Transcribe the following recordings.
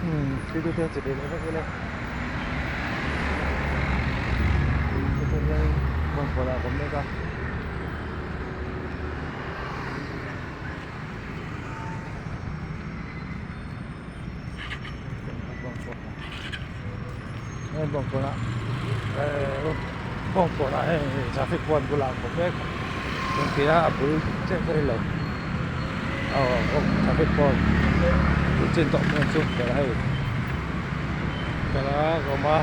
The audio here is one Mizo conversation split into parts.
Thil te chi leh vek ila hetiang hian bawngkawn ah a awm mek a. Heng bawngkawn ah bawngkawn ah heng traffic point bulah a awm mek a engtia a bul chiah ka hrelo aw traffic point bul chin tawh hmun chu kela hei kela a awm a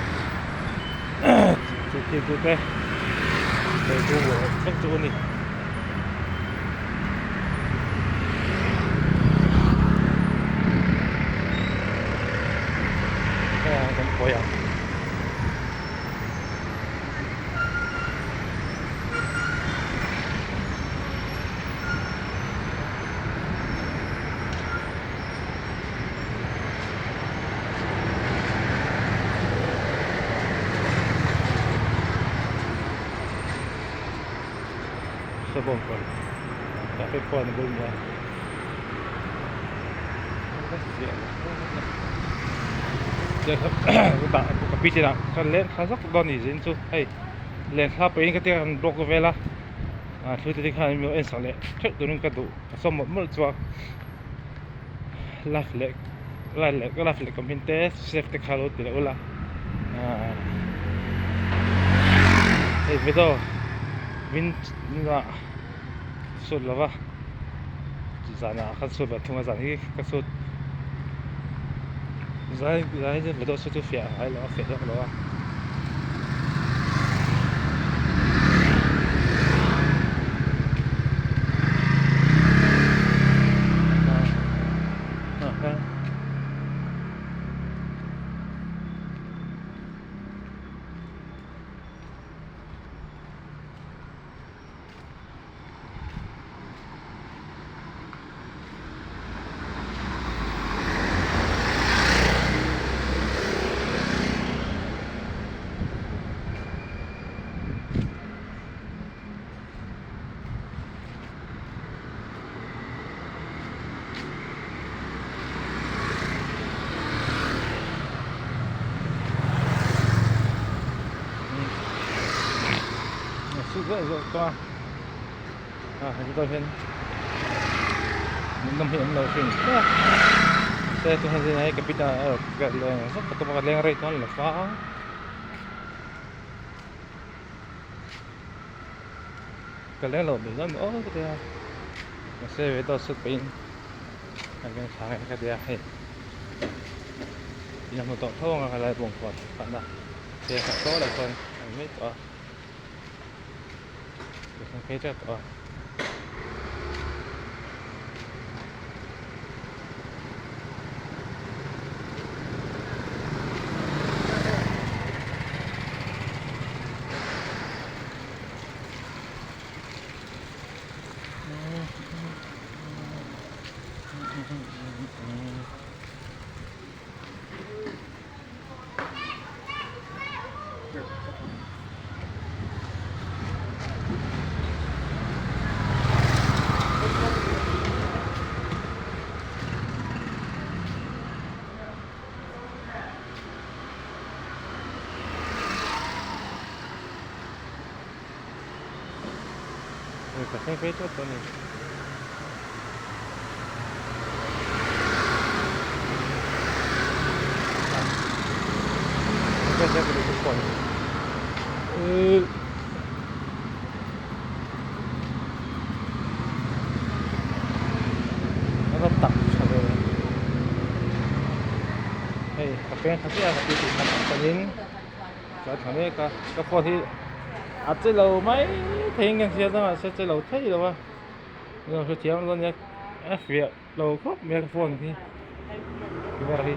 chu khi chu te hei chu vek chu a ni. Kan pawi ang. Sabawng kawr traffic point bul nia ka pi chinah ka leng thla zawk dawn ni zin chu hei leng thla pawhin ka tia kan block vel a ah thil te khan min en sak leh theuh turin ka duh ka sawm mawlh mawlh chuan live leh like leh live leh comment te save te kha lo ti leh ula ah hei video min sut lova zanah khan sut ve thung a zan hi ka sut zan hi chu video sut chu fiah ngai lo a fiah zawk lo a. Suh zeuh zeuh tawh a a heti tawh hian min nawm hi awm lo thin se chu hei hei capital erawh ka leng zauh ka tum a ka leng rei chuan lo fa ka leng lo mai dawn aw ka tia mahse ve dawt sut pahin ka leng thla nge ka tia hei in a hmu tawh tho ang a helai bawngkawn panna se khat tawh lo chuan a ni mai tawh a. Phei tep tawh a. Ka thleng phei tawp tawh a ni. A va tak tha ve hei ka peng tha chiah a ka pi tih khan panin ka tha mek a ka phone hi a che lo mai thei in ka hria ta mahse che lo thei lo a hrethiam dawn nia a fiah lo khawp mai a ka phone hi camera hi.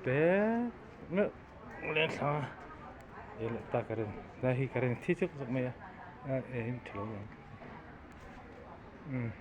Te leng thla a e leh ta current tlai hi current thi chuk chuk mai a a eng tha lo ang umm.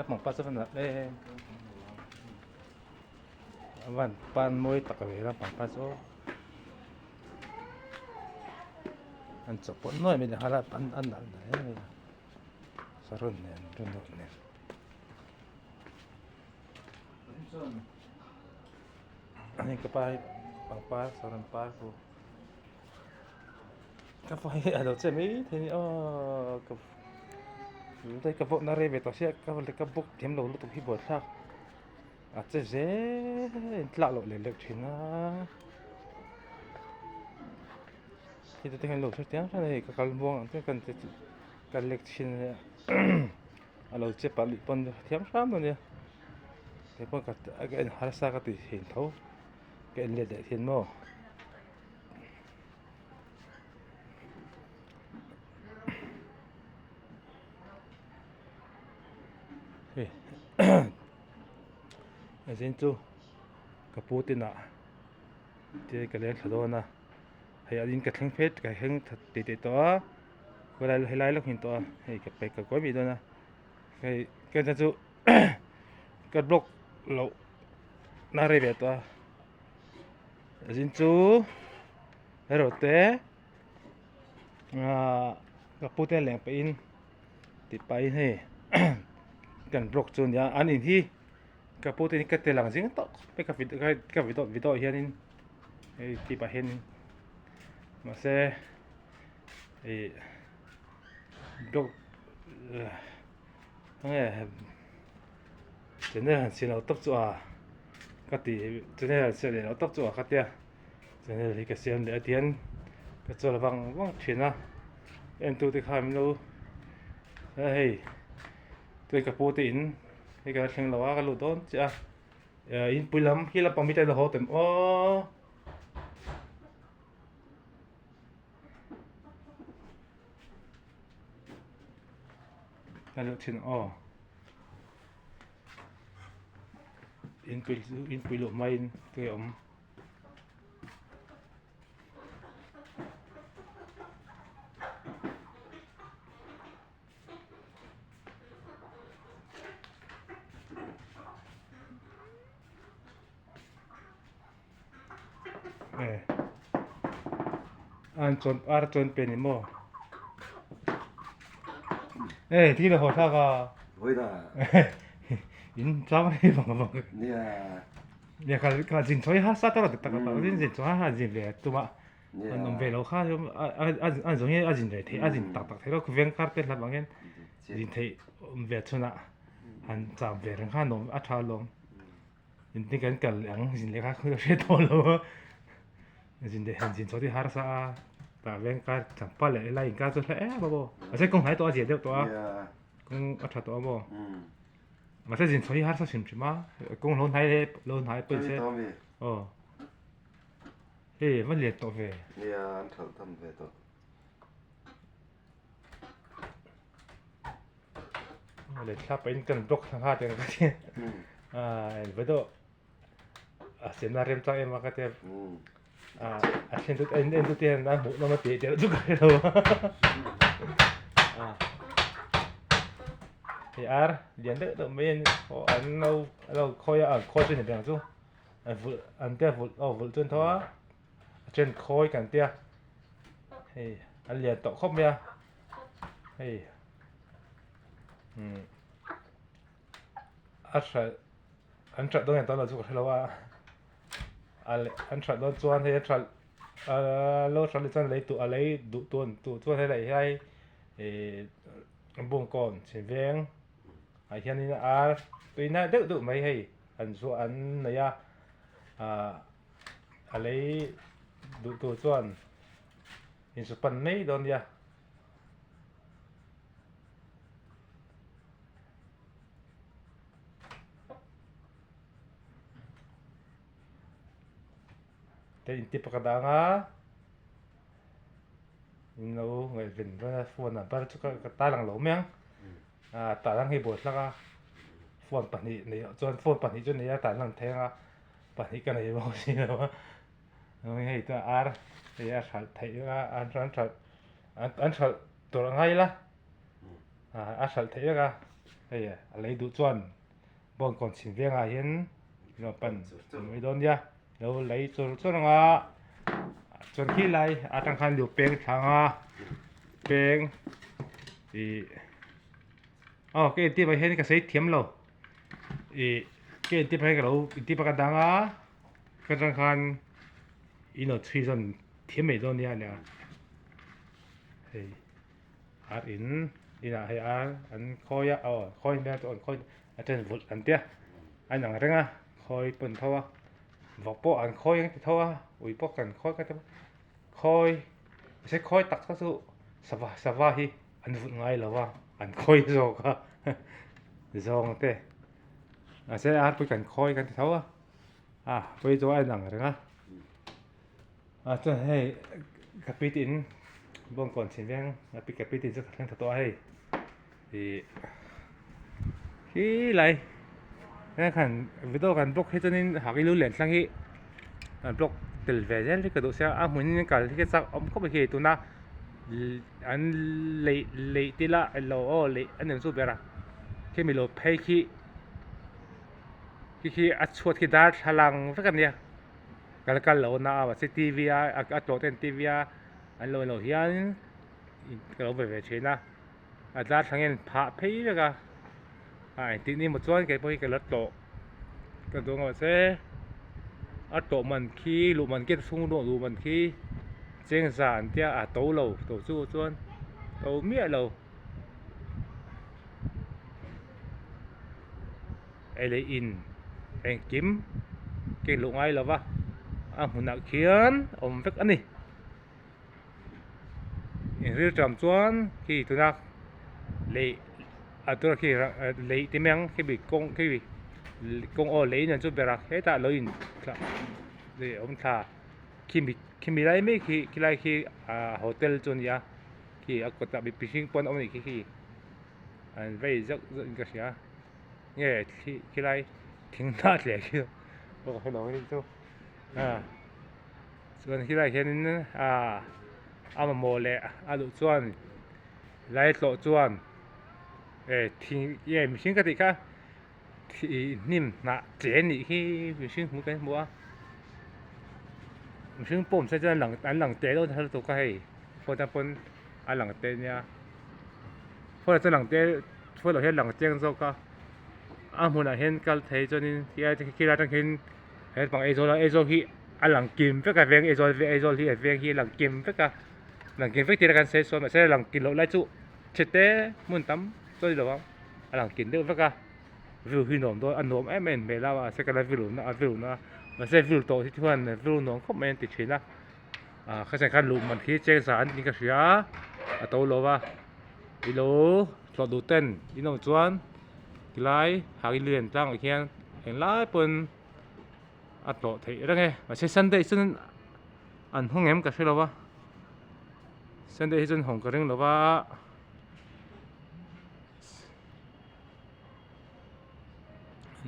Pangpar chu a nalh em a van pan mawi tak ve a pangpar chu an chawhpawlh nuai mai lehnghal a a nalh hle mai a saron nen rinawm nen. Hei ka pa hi pangpar saron par chu ka pa hi a lo che mai thei a ni aw ka ka vawk na rei ve tawh sia ka bawk thiam lo lutuk hi buaithlak a che zel a intlak loh leh lek thin a heti te hian lo hre chiang chiang a ni ka kal muang ang chiah ka lek thin a a lo che pah luih pawn thiam hram a nia kei pawh ka ka en harsa ka ti thin tho ka en let leh thin maw. Hei a zin chu ka pu tin ah te ka leng thla dawn a. Hei an in ka thleng phet ka thleng that tih teh tawh a helai helai lawk hi ni tawh a hei ka pe ka kawi mai dawn a hei ka chan chu ka block loh na rei ve tawh a zin chu erawh te ahh ka pu te leng pah in tih pah in hei kan block chu a nia an in hi ka pu te hi ka tel ang zing tawh khawp mai ka video video ah hianin hei tih pah hianin mahse ih block enge channel han siam loh tawp chu a ka ti channel han siam leh loh tawp chu a ka tia channel hi ka siam leh a tihian ka chawl vang vang thin a entu te kha min lo hei tui ka pu te in hei ka la thleng lo a ka lut dawn chiah a inpui lam khi lampang mi te an haw tem aw. Ka luh thin aw inpui inpui luh hmain te a awm. An chuan ar chuan pe ni maw eh ti la haw thlak a in tlang hi vang vang nia ka ka zin chawi ha sa tawh tak tak zin zin chawi ha zin ve tuma an awm ve lo kha a a zawng hi a zin ve thei a zin tak tak thei lo veng kar te hlat vang hian zin theih awm ve chhunah han cham ve reng kha an awm a tha alawm. Engtin kan kal leh ang zin leh kha ka hre tawh lo a zin leh han zin chhuah te harsa a tah veng kar changpa leh helai inkar chu hla em a maw mahse kawng hnai tawh a zia deuh tawh a kawng a tha tawh a maw mahse zin chhuah hi harsa hrim hrim a kawng lo hnai leh lo hnai pawh ni se aw hei va lian tawh ve nia an thalh tham ve tawh. Le thla pahin kan block thla ngha te ka ti a en ve deuh a siamna rem chang em a ka tia a a thlen tut en en tut hian a hmuh nawm a tih deuh chu ka hre lo a hei ar lian deuh deuh mai an aw an lo lo khawi a an khawi chu ni beng chu an vulh an tia vulh aw vulh chu an tho a a then khawi kan tia hei a lian tawh khawp mai a hei umm a hralh an hralh dawn hian chu ka hrelo a a leh an hralh dawn chuan hei a hralh aaa lo hralh leh chuan lei tur a lei duh tur duh chuan helai hi ihh bawngkawn chhe veng ah hianin ar tui nalh deuh deuh mai hei an zuah an nei a ahh a lei duh tur chuan insu pan mai dawn nia. Te inti pakhat ang a in lo ngaihven dawn a phone ah bar chu ka tar ang lo mai ang ah tah lang hi buai thlak a phone pahnih nei ah chuan phone pahnih chu nei a tah lang thei ang a pahnih ka nei bawk si lo a hei chuan ar hei a hralh theih a an hralh an hralh tur a ngai la ah a hralh theih vek a hei a lei duh chuan bawngkawn chhim vengah hian lo pan mai dawn nia lo lei chur chur ang a chuan khi lai atang khan lu peng thlang a peng ih aw ka intih ah hian ka sawi thiam lo ih ka intih ah hian ka lo intih pakhat dang a ka tang khan in lo chhui zawn thiam mai dawn nia nia hei ar in inah hei ar an khawi a aw khawi nia chu an khawi a then vulh an tia a inang reng a khawi pawn tho a vawk pawh an khawi ang ti tho a ui pawh kan khawi ka ti khawi mahse khawi tak tak chu sava sava hi an vulh ngai lo a an khawi zawk a zawng te mahse ar pawh kan khawi kan ti tho a a pawi chu a inang reng a. Ah chuan hei ka pi te in bawngkawn chhin veng a pi ka pi te in chu ka thleng tha tawh a hei ih khi lai he khan video kan block hi chuanin hak i lu len tlang hi an block tel ve zel hi ka duh sia a hmun in kal hi ka chak awm khawp mai khi tuna an leih leih te ila elo aw leih a ni ang chu ber a khimi lo phei khi khi khi a chhuat khi darthlalang vek a nia kal kal lo na a mahse t v a a tlawh ten t v a an lo lo hian ka lo ve ve thin a a darthlalang hian phah phei vek a a engtin emaw chuan kei pawh hi ka la tlawh ka duh ang mahse a tlawh man khi luh man khi a chhung luh man khi cheng za an tia a to lo to chu chuan to miah lo. Ei leh in engkim keng luh ngai lova a hmunah khian a awm vek a ni. Inril tam chuan khi tuna lei a tura khi lei te mai ang khi mi kawng khi mi kawng aw lei nen chu ber a hetah lo in thla lei awm thla khi mi khi mi lai mai khi khilai khi ah hotel chu a ni a khi a kawtah mi mihring pawh an awm a nih khi khi an vei zauh zauh in ka hria nge khi khilai thing hnah tle khi pawh ka hre lo a ni chu ah. Chuan helaiah hianin aaa a mamawh leh a luh chuan lai tlawh chuan eh thing nge mihring ka tih kha ih hnim hnah che a nih hi mihring hmuh kan hmu a mihring pawh awm se chuan an lang teh dawn nasa lutuk a hei phone atang pawn a lang teh nia phone ah chuan lang teh phone ah hian lang chiang zawk a a hmunah hian kal thei chuanin khilai atang khian. He pang Aizawl a Aizawl hi a lang kim vek a veng Aizawl Aizawl hi a veng hi a lang kim vek a lang kim vek tir a kan sawi sawn mahse a lang kim loh lai chu chhete hmun tam chu a ni lo ang a lang kim deuh vek a view hi nuam dawn a nuam em em hmel a mahse ka la view na a view na mahse view tawh hi chuan view nuam khawp mai an ti thin a ah khatiang khan luh man khi cheng za an tiin ka hria a to lo va ilo hlawh duh ten in awm chuan tilai hak in lian tlangah khian englai pawn a tlawh theih reng e mahse sunday chuan an hawng em ka hre lo va sunday hi chuan hawng ka ring lo va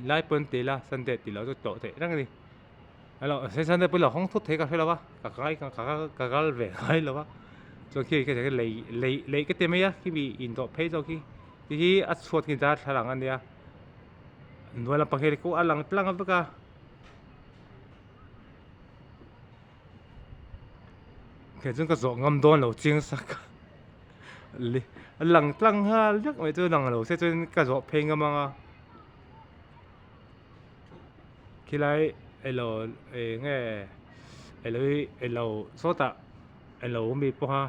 lai pawn ti ila sunday tih loh chu tlawh theih reng a ni alo sunday pawh lo hawng thut thei ka hre lo va ka kai ka ka kal ve ngai lo va chuan khi lei lei lei ka ti mai a khimi indawh phei zawk hi ti hi a chhuat khi darthlalang a nia. Hnuai lampang hi a lang tlang vek a kei chuan ka zawh ngam dawn lo chiang sak a lang tlang nghal vek mai chu lang lo se chuan ka zawh phei ngam ang a khilai elo eng nge elo hi elo sawtah elo mi pawha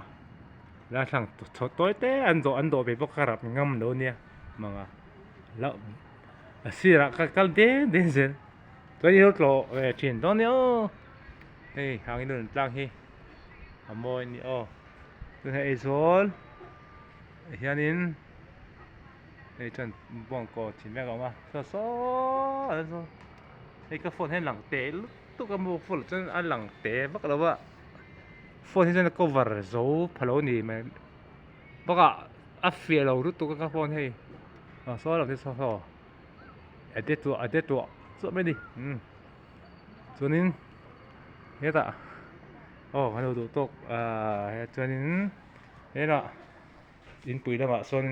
darthlalang chho tawi te an zawh an dawh ve bawk a rap ngam lo nia manga. Loh a sirah kha kal deng deng zel chuan i lo tlawh ve thin dawn nia aw hei hangin rawn tlang hi a mawi a ni aw chuan hei Aizawl ah hianin hei chuan bawngkaw thin mek a awm a saw saw an saw hei ka phone hian lang teh lutuk a maw phone ah chuan a lang teh vak lo a phone hi chuan a cover zo pha lo a ni mai bakah a fiah lo lutuk a ka phone hei ah saw lang te saw saw a de tuah a de tuah chuah mai a ni umm chuanin hetah aw kan lo duh tawk ahh he chuanin hetah inpui lamah sawn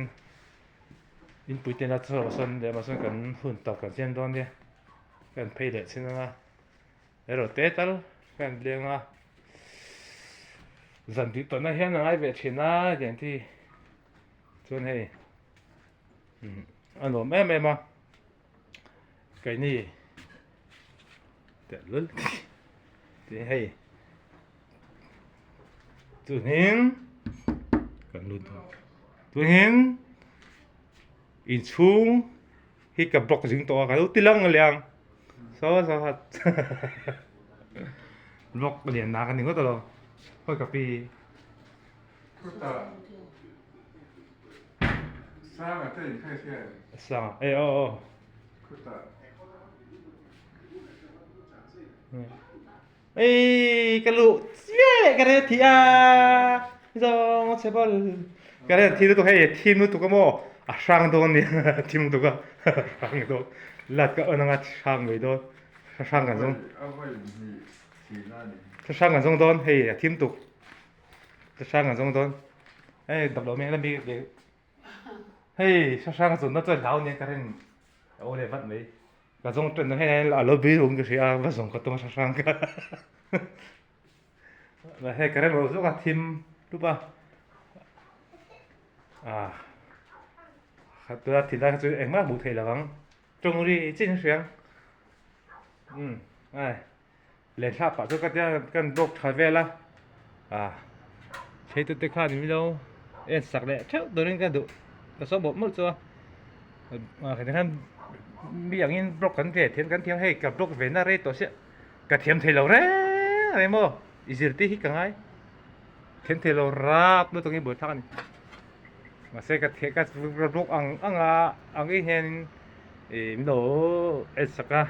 inpui te la chhuak sawn leh mahse kan hun tawp kan siam dawn nia kan phei leh chin anga. Erawh te tal ka en leng a zan tih tawhna hian a ngai ve thin a tiang thi chuan hei a nuam em em a keini teh lul tih hei chuanin kan lut dawn chuanin inchhung. Hi ka block zing tawh a ka lo ti lang liang saw saw hat block lian na ka ni ngawt alo hawi ka pi Sanga te in khai hian sanga e aw aw khuta Ei ka luh chiah ka rel thi a zawng chhe bal ka rel thi lutuk hei thim lutuk a maw a hrang dawn nia thim lutuk a hrang dawn lat ka on anga hrang mai dawn hrang kan zawng. Thlahrang kan zawng dawn hei a thim tuk thlahrang kan zawng dawn hei dap lo mek la mi hei thlahrang a zawn na chuan hlau nia ka rin a aw leh vat mai ka zawng ṭan hei a lo bui rung ka hria a va zawng ka tum a thlahrang ka hei ka rem lo zawk a thim hlup a ah tuna thil lai kha chu engmah hmuh theih lo ang tawng ri chin a hria umm ai. Lehthla pah chu ka tia kan block tha vel a ah thei tute khan in lo en sak leh theuh turin ka duh ka sawi mawlh mawlh chu a ah tikhian mi angin block kan ve thiam kan thiam hei ka block ve na rei tawh sia ka thiam thei lo reng reng maw i zirtir hi ka ngai thiam thei lo rap lutuk hi buaithlak a ni mahse ka thiam ka block ang ang a ang hi hianin ih min lo en sak a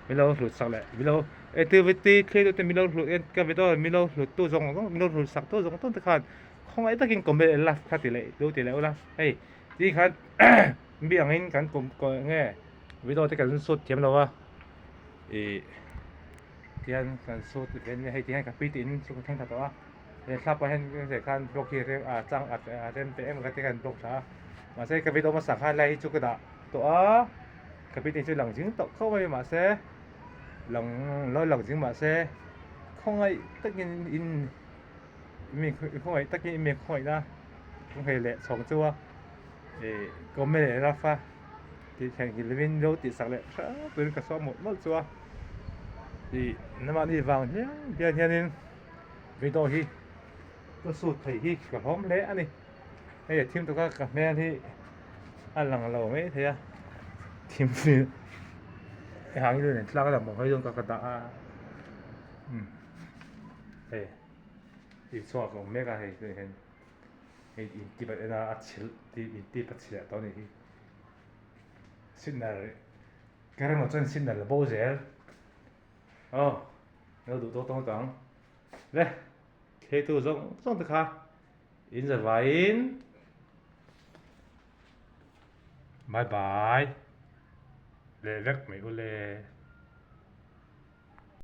min lo hlut sak leh min lo activity thlir te min lo hlut en ka video min lo hlut tu zawng zawng min lo hlut sak tu zawng zawng te khan khawngaih takin comment en la kha ti leh lo ti leh ula hei ti khan mi angin kan kum nge video te kan shoot thiam lo a ih tihian kan shoot ve nia hei tihian ka pi tiin chu ka thleng thla tawh a he thlap ah hian khan block hi a chang a rem teh em ka ti khan block tha a mahse ka video hmasa khan lai hi chu ka dah tawh a ka pi te chu lang zing tawh khawp mai mahse lang lo lang zing mahse khawngaih takin in mi khawngaih takin in mi khawngaih na ka nghei leh chhawng chu a ih comment leh love a tih thleng hi lovin lo tih sak leh hrep turin ka sawi mawlh mawlh chu a ih namahni vang hian hian hianin video hi ka shoot theih hi ka hlawm hle a ni. Hei a thim tuk a ka hmel hi a lang lo mai thei a thim hi hang hi nen tlak a lang bawk mai dawn ka ka dah a umm hei tih chhuak a awm mek a hei tunah hian hei in tip a en a a chhilh tih in tip a chhilh tawh a nih hi signal ka ringawt chuan signal a bo zel aw lo duh tawk tawk ang le theitu zawng zawng te kha. In za vaiin bye bye leh vek mai u le.